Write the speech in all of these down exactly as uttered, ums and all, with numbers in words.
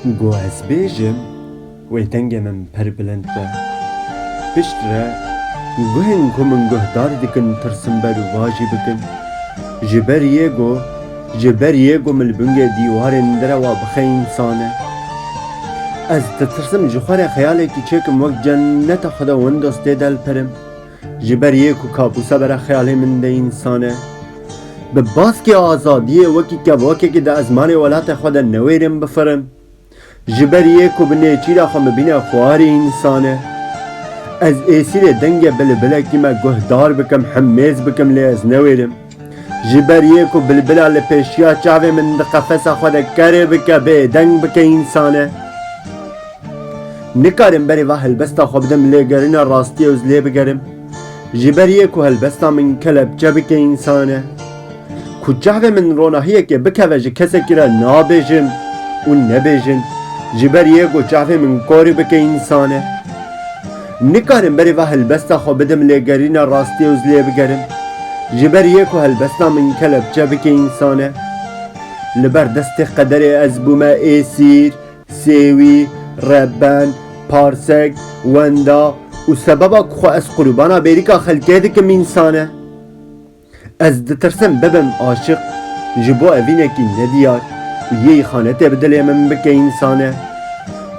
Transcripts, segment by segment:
Ku ez bêjim, wê dengê min pir bilind be. Piştre guhên ku min guhdar dikin tirsim ber û vajî bikin. Ji ber yê ku, ji ber yê ku min li bingê dîwarên direwa bixe însan e. Ez ditirsim ji xwe re xeyalekî çêkim wek cenneta xwe de Windows tê delpirim. Ji ber yê ku kabûsa bera xeyalê min de însan e. Bi baskê azadiyê wekî kevokekî di ezmanê welatê xwe de newêrim bifirim. Ji ber yê ku bi nêçîra xwe min bîne xwarê însan e. Ez êsîrê dengê bilbilekî me guhdar bikim, hemêz bikim lê ez newêrim. Ji ber yê ku bilbila li pêşiya çavê min di qefesa xwe de kerê bike, bêdeng bike însan e. Nikarim berê va helbesta xwe bidim lêgerîna rastiyê û ez lê bigerim. Ji ber yê ku helbesta min kelepçe bike însan e. Ku çavê min ronahiyekê bikeve ji kesekî re nabêjim û nebêjin. Ji ber yê ku çavê min korî bike însan e. Nikarim berê va helbesta xwe bidim lêgerîna rastiyê û ez lê bigerim. Ji ber yê ku helbesta min kelepçe bike însan e. Li ber destê qederê ez bûme êsîr, sêwî, reben, parsek, wenda û sebeba ku xwe ez qurbana bêrîka xelkê dikim însan e. Ez ditirsim bibim aşiq ji bo evînekî nediyar û yê îxanetê bi dilê min bike însan e.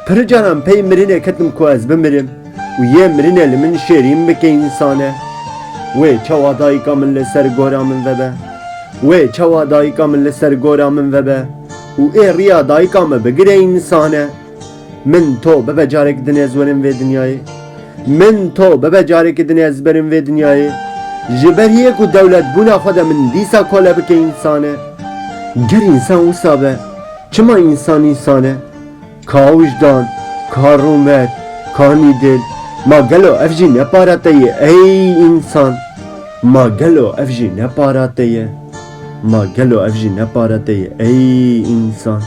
Pir caran pey mirinê ketim ku ez bimirim û yê mirinê li min şêrîn bike însan e. Wê çawa dayika min li ser gora min vebe? Wê çawa dayika min li ser gora min vebe û ê riya dayika min bigire însan e? Min to bibe carek din ez werim vê dinyayê. Min to bibe carekî din ez berim vê dinyayê. Ji ber yê ku dewletbûna xwe de min dîsa kole bike însan e. Ger însan wisa be, çima însan însan e? Ka wijdan, ka rûmet, ka nîdil, ma gelo ev jî ne para te ye ey însan? Ma gelo ev jî ne para te ye? Ma gelo ev jî ne para te ye ey însan?